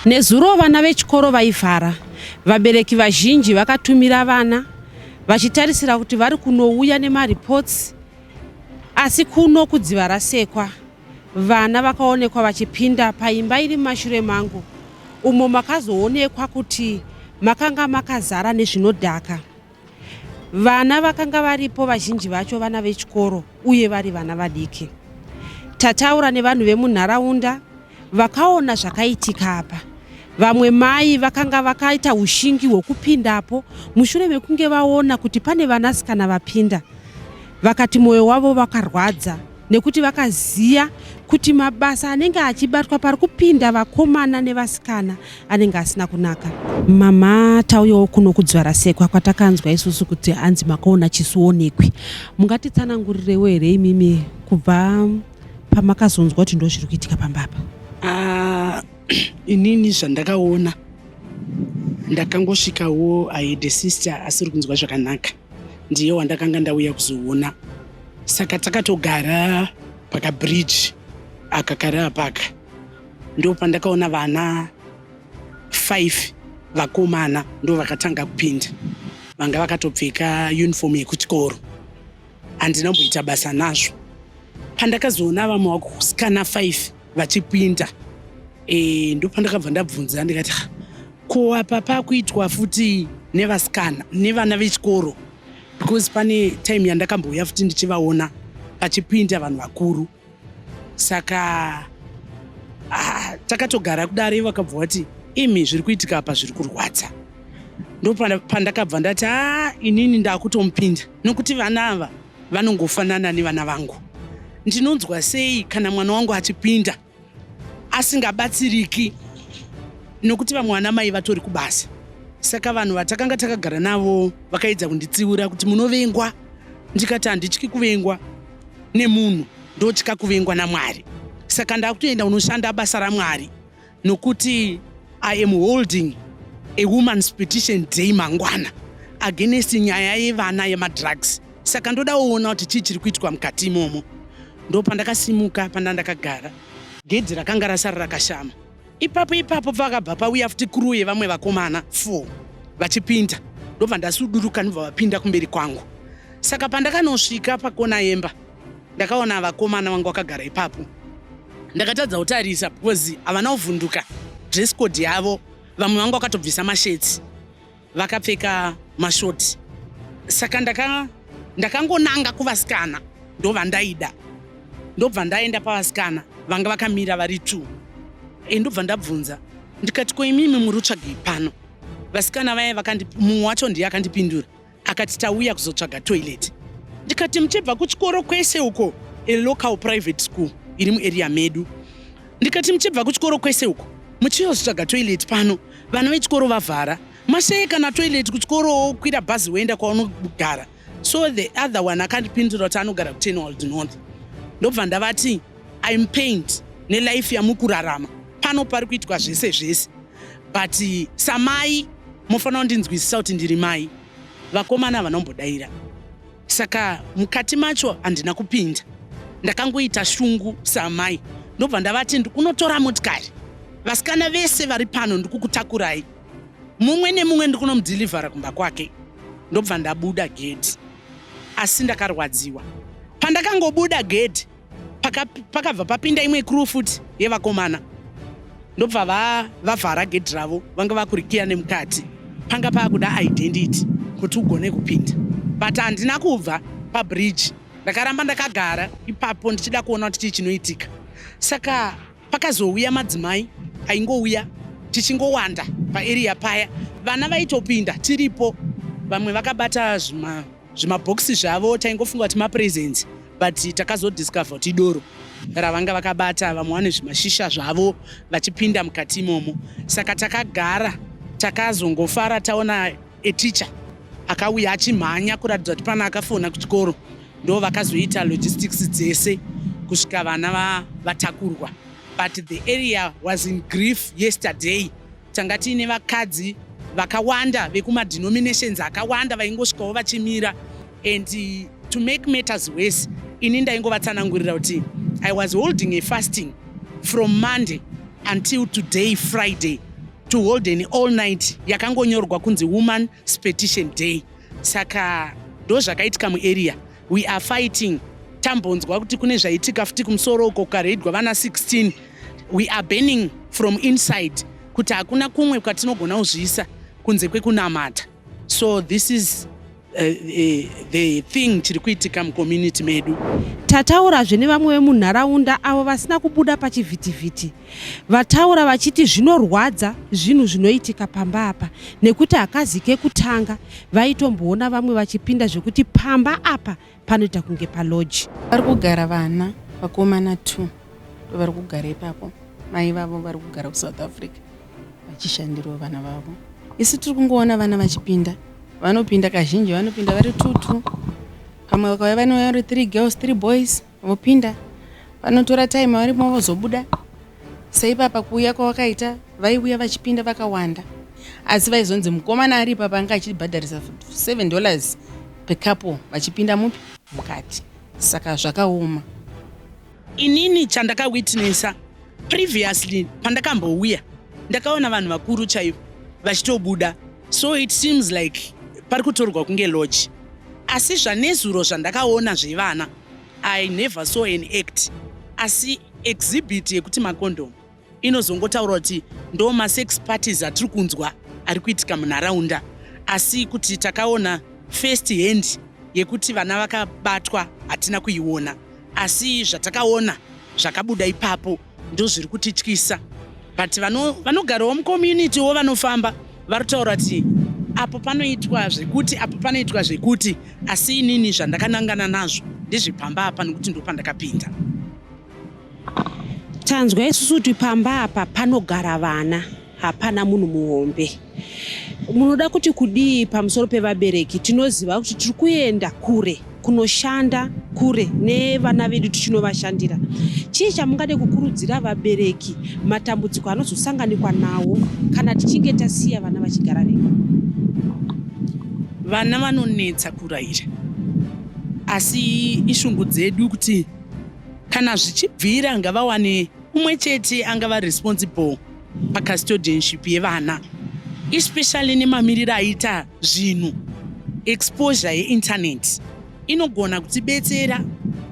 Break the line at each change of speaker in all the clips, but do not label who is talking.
Nezuro vana vechikoro vaivhara. Vabereki vazhinji vakatumira vana vachitarisira kuti vari kunouya nemareports, asi kuno kuDzivarasekwa vana vakaonekwa vachipinda paimba iri mumashure mangu, umo makazoonekwa kuti makanga makazara nezvinodhaka. Vana vakanga varipo vazhinji vacho vana vechikoro uye vari vana vadiki. Tataura nevanhu vemunharaunda vakaona zvakaitika apa. Vamwe mai vakanga vakaita ushingi hwekupindapo mushure mekunge vaona kuti pane vanasikana vapinda. Vakati mwoyo wavo vakarwadza nekuti vakaziya kuti mabasa anenge achibatwa pari kupinda vakomana nevasikana anenge asina kunaka. Mama, tauyawo kuno kuDzivarasekwa kwatakanzwa isusu kuti hanzi makaona chisionekwi. Mungatitsanangurirewo here imimi kubva pamakazonzwa kuti ndozviri kuitika pamba apa?
Ah, inini zvandakaona, ndakangosvikawo, I had a sister asiri kunzwa zvakanaka, ndiye wandakanga ndauya kuzoona. Saka takatogara pakabridge aka kari apaka, ndo pandakaona vana 5 vakomana ndo vakatanga kupinda, vanga vakatopfeka uniform yekuchikoro. Handina kumboita basa nazvo. Pandakazoona vamwe vasikana 5 vachipinda, ndo pandakabva ndabvunza ndikati, "Ko apa pakuitwa futi nevasikana nevana vechikoro?" Because pane time yandakambouya futi ndichivaona pachipinda vanhu vakuru. Saka takatogara kudare, vakabva vati, "Imi, zviri kuitika apa zviri kurwadza." Ndo pandakabva ndati, "A, inini ndakutomupinda, nokuti vana ava vanongofanana nevana vangu. Ndinonzwa sei kana mwana wangu achipinda asingabatsiriki, nokuti vamwe vana mai vatori kubasa?" Saka vanhu vatakanga takagara navo vakaedza kunditsiura kuti, "Munovengwa." Ndikati, "Handityi kuvengwa nemunhu, ndotya kuvengwa naMwari. Saka ndakutoenda unoshanda basa raMwari, nokuti I am holding a woman's petition day mangwana against nyaya yevana yemadrugs. Saka ndoda kuona kuti chii chiri kuitwa mukati imomo." Ndo pandakasimuka panda ndakagara, gedhi rakanga rasara rakashama. Ipapo ipapo pakabva pauya futi crew yevamwe vakomana 4 vachipinda, ndobva ndasuduruka, ndobva vapinda kumberi kwangu. Saka pandakanosvika pakona yemba, ndakaona vakomana vangu vakagara ipapo. Ndakatadza kutarisa because havana kuvhunduka dress code yavo. Vamwe vangu vakatobvisa mashirts, vakapfeka mashoti. Saka ndakangonanga kuvasikana, ndovandaida. Ndobva ndaenda pavasikana vanga vakamira vari two, e, ndobva ndabvunza ndikati, "Ko imimi muri kutsvagei pano?" Vasikana vaya, mumwe wacho ndiye akandipindura akati, "Tauya kuzotsvaga toilet." Ndikati, "Muchibva kuchikoro kwese uko?" A local private school iri muarea medu. Ndikati, "Muchibva kuchikoro kwese uko muchizotsvaga toilet pano, vana vechikoro vavhara, mashaye kana toilet kuchikoro, wokwira bhazi woenda kwaunogara?" So the other one akandipindura kuti anogara kuTynwald North. Ndobva ndavati, "I'm pained nelife yamukurarama pano, pari kuitwa zvese zvese, but samai mufanira kundinzwisisa kuti ndiri mai." Vakomana vanombodaira. Saka mukati macho handina kupinda, ndakangoita shungu samai. Ndobva ndavati, "Ndikunotora motikari, vasikana vese vari pano ndikukutakurai, mumwe nemumwe ndikunomudhilivhara kumba kwake." Ndobva ndabuda gedhi, asi ndakarwadziwa. Pandakangobuda gedhi, pakabva papinda imwe crew futi yevakomana, ndobva vavhara gedhi ravo, vanga vakurikiya nemukati. Panga paakuda identity kuti ugone kupinda, but handina kubva pabridge, ndakaramba ndakagara ipapo ndichida kuona kuti chii chinoitika. Saka pakazouya madzimai aingouya, tichingowanda paarea paya. Vana vaitopinda tiripo, vamwe vakabata zvimabhokisi zvavo, taingofunga kuti mapresents, but takazodiscover kuti idoro ravanga vakabata. Vamwe vane zvimashisha zvavo vachipinda mukati imomo. Saka takagara, takazongofara taona eticha akauya achimhanya kuratidza kuti pana akafona kuchikoro. Ndo vakazoita logistics dzese kusvika vana vatakurwa. But the area was in grief yesterday. Tanga tiine vakadzi vakawanda vekumadenominations akawanda vaingosvikawo vachimira. And to make matters worse, ini ndaingovatsanangurira kuti I was holding a fasting from Monday until today, Friday. To hold an all night yakangonyorwa kunzi Woman's Petition Day. Saka ndo zvakaitika muarea. We are fighting. Tambonzwa kuti kune zvaitika futi kumusoro uko, kukareidwa vana 16. We are burning from inside kuti hakuna kumwe kwatinogona kuzviisa kunze kwekunamata. So this is the thing chiri kuitika mucommunity medu.
Tataurazve nevamwe vemunharaunda avo vasina kubuda pachivhitivhiti. Vataura vachiti zvinorwadza zvinhu zvinoitika pamba apa, nekuti hakazi kekutanga. Vaitomboona vamwe vachipinda, zvekuti pamba apa panoita kunge palodge.
Vari kugara vana vakomana 2, ndo vari kugara ipapo. Mai vavo vari kugara kuSouth Africa vachishandirawo vana vavo. Isu tiri kungoona vana vachipinda. Vanopinda kazhinji, vanopinda vari two two. Pamwe vakauya, vanouya vari three girls, three boys, vopinda, vanotora time varimo, vozobuda. Seipapa kuuya kwavakaita, vaiuya vachipinda vakawanda, asi vaizonzi mukomana ari ipapa anga achibhadharisa $7 per couple vachipinda mupi mukati. Saka zvakaoma.
Inini chandakawitnessa previously, pandakambouya, ndakaona vanhu vakuru chaivo vachitobuda. So it seems like pari kutorwa kunge lodge. Asi zvanezuro zvandakaona zvevana, I never saw an act, asi exhibit yekuti macondom inozongotaura kuti ndo masex parties atiri kunzwa ari kuitika munharaunda. Asi kuti takaona first hand yekuti vana vakabatwa, hatina kuiona. Asi zvatakaona zvakabuda ipapo ndo zviri kutityisa. But vanogarawo mucommunitywo vanofamba vari kutaura kuti apo panoitwa zvekuti, apo panoitwa zvekuti. Asi inini zvandakanangana nazvo ndezvepamba apa, nekuti ndo pandakapinda.
Tanzwa isusu kuti pamba apa panogara vana, hapana munhu muhombe. Munoda kuti kudii pamusoro pevabereki? Tinoziva kuti tiri kuenda kure kunoshanda, kure nevana vedu tichinovashandira. Chii chamungade kukurudzira vabereki, matambudziko anozosanganikwa nawo kana tichinge tasiya vana vachigara vega?
Vana vanonetsa kurayira, asi ishungu dzedu kuti kana zvichibvira ngavawane umwe chete angava responsible pacustodianship yevana, especially nemamiriro aita zvinhu. Exposure yeinternet inogona kutibetsera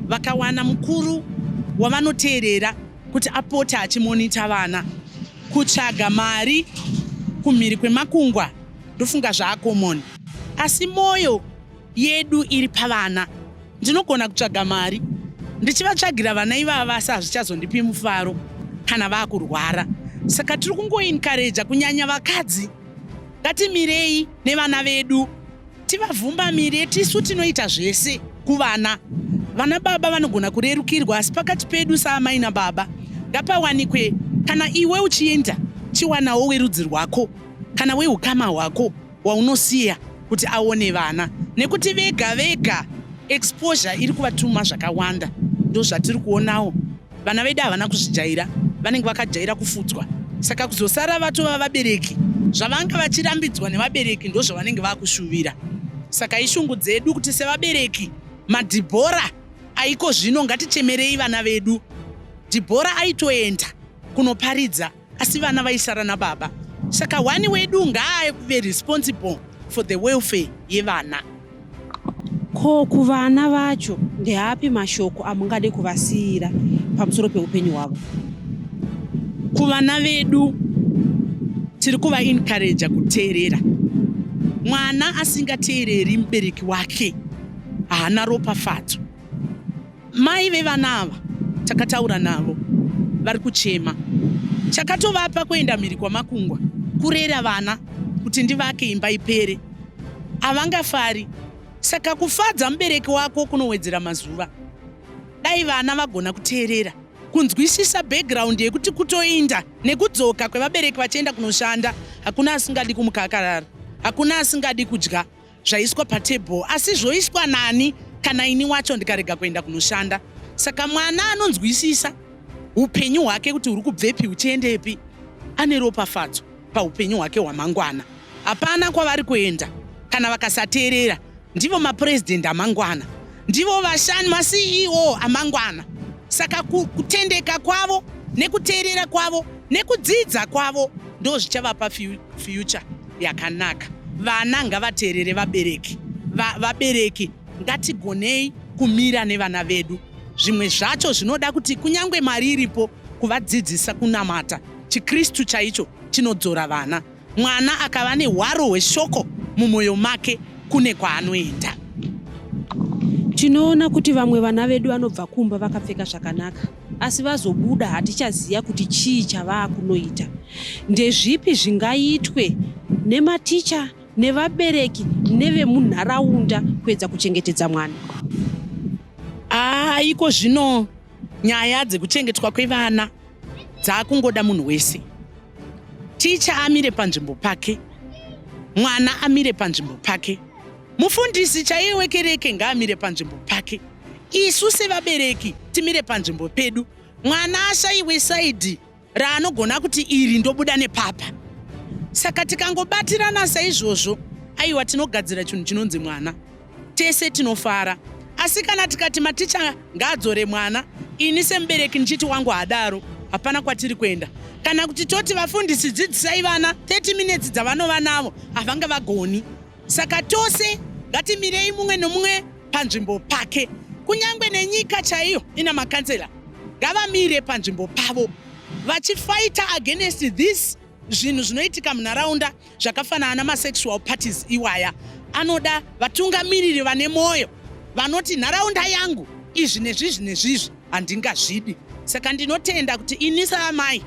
vakawana mukuru wavanoteerera kuti apote achimonita vana. Kutsvaga mari kumhiri kwemakungwa, ndofunga zvaacommon, asi mwoyo yedu iri pavana. Ndinogona kutsvaga mari ndichivatsvagira vana ivava, asi hazvichazondipi mufaro kana vaakurwara. Saka tiri kungoencourager kunyanya vakadzi, ngatimirei nevana vedu, tivavhumbamire. Tisu tinoita zvese kuvana. Vana baba vanogona kurerukirwa, asi pakati pedu saamai nababa ngapawanikwe, kana iwe uchienda, chiwanawo werudzi rwako kana weukama hwako waunosiya kuti aone vana, nekuti vega vega exposure iri kuvatuma zvakawanda. Ndo zvatiri kuonawo, vana vedu havana kuzvijaira, vanenge vakajaira kufudzwa. Saka kuzosara vatova vabereki, zvavanga vachirambidzwa nevabereki ndo zvavanenge vakushuvira. Saka ishungu dzedu kuti sevabereki, maDhibhora aiko zvino, ngatichemerei vana vedu. Dhibhora aitoenda kunoparidza, asi vana vaisara nababa. Saka one wedu ngaave responsible for the welfare yevana.
Ko kuvana vacho, ndeapi mashoko amungade kuvasiyira pamusoro peupenyu hwavo?
Kuvana vedu tiri kuvaencourager kuteerera. Mwana asingateereri mubereki wake haana ropafadzo. Mai vevana ava takataura navo, vari kuchema. Chakatovapa kuenda mhiri kwamakungwa kurera vana kuti ndivake imba ipere. Havangafari. Saka kufadza mubereki wako kunowedzera mazuva. Dai vana vagona kuteerera, kunzwisisa background yekuti kutoinda nekudzoka kwevabereki vachienda kunoshanda, hakuna asingadi kumuka akarara, hakuna asingadi kudya zvaiswa patable. Asi zvoiswa nani kana ini wacho ndikarega kuenda kunoshanda? Saka mwana anonzwisisa upenyu hwake kuti uri kubvepi uchiendepi ane ropafadzo paupenyu hwake hwamangwana. Hapana kwavari kuenda kana vakasateerera. Ndivo mapurezidendi amangwana, ndivo vashandi, maCEO amangwana. Saka kutendeka kwavo nekuteerera kwavo nekudzidza kwavo. Ndo zvichavapa future yakanaka. Vana ngavateerere vabereki. Vabereki ngatigonei kumira nevana vedu. Zvimwe zvacho zvinoda kuti kunyange mari iripo, kuvadzidzisa kunamata. ChiKristu chaicho chinodzora vana. Mwana akava nehwaro hweshoko mumwoyo make, kune kwaanoenda.
Tinoona kuti vamwe vana vedu vanobva kumba vakapfeka zvakanaka, asi vazobuda hatichaziva kuti chii chavaakunoita. Ndezvipi zvingaitwe nematicha, nevabereki nevemunharaunda kuedza kuchengetedza mwana?
Aa, iko zvino nyaya dzekuchengetwa kwevana dzaakungoda munhu wese. Ticha amire panzvimbo pake, mwana amire panzvimbo pake, mufundisi chaiye wekereke ngaamire panzvimbo pake, isu sevabereki timire panzvimbo pedu. Mwana ashayiwe side raanogona kuti iri ndobuda nepapa. Saka tikangobatirana saizvozvo, aiwa, tinogadzira chinhu chinonzi mwana, tese tinofara. Asi kana tikati maticha ngaadzore mwana, ini semubereki ndichiti wangu hadaro, hapana kwatiri kuenda. Kana kuti toti vafundisi dzidzisai vana 30 minutes dzavanova navo, havanga vagoni. Saka tose ngatimirei mumwe nomumwe panzvimbo pake. Kunyange nenyika chaiyo ina makansela, ngavamire panzvimbo pavo vachifighta against this zvinhu zvinoitika munharaunda zvakafanana namasexual parties iwaya. Anoda vatungamiriri vane mwoyo vanoti nharaunda yangu izvi nezvizvi nezvizvi handingazvidi. Saka ndinotenda kuti ini saamai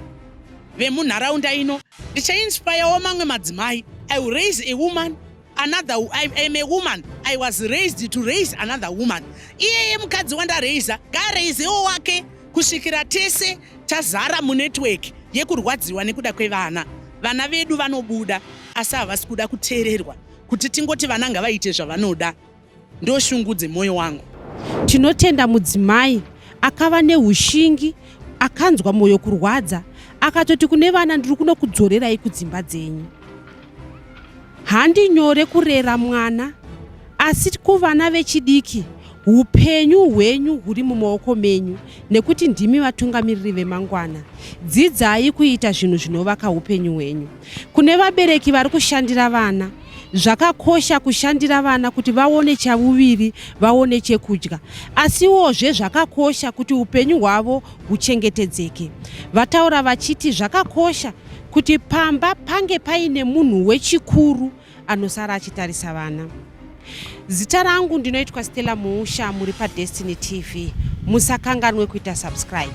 vemunharaunda ino ndichainspirewo mamwe madzimai. I will raise a woman, another. I am a woman, I was raised to raise another woman. Iyeye mukadzi wandareisa ngaareizewo wake kusvikira tese tazara munetwork yekurwadziwa nekuda kwevana. Vana vedu vanobuda, asi havasi kuda kuteererwa kuti tingoti vana ngavaite zvavanoda. Ndoshungu dzemwoyo wangu.
Tinotenda mudzimai akava neushingi, akanzwa mwoyo kurwadza, akatoti kune vana, "Ndiri kunokudzorerai kudzimba dzenyu." Handi nyore kurera mwana, asi kuvana vechidiki, upenyu hwenyu huri mumaoko menyu nekuti ndimi vatungamiriri vemangwana. Dzidzai kuita zvinhu zvinovaka upenyu hwenyu. Kune vabereki vari kushandira vana, zvakakosha kushandira vana kuti vaone chavuviri, vaone chekudya, asiwozve zvakakosha kuti upenyu hwavo huchengetedzeke. Vataura vachiti zvakakosha kuti pamba pange paine munhu wechikuru anosara achitarisa vana. Zita rangu ndinoitwa Stella Muusha, muri paDestiny TV. Musakanganwe kuita subscribe.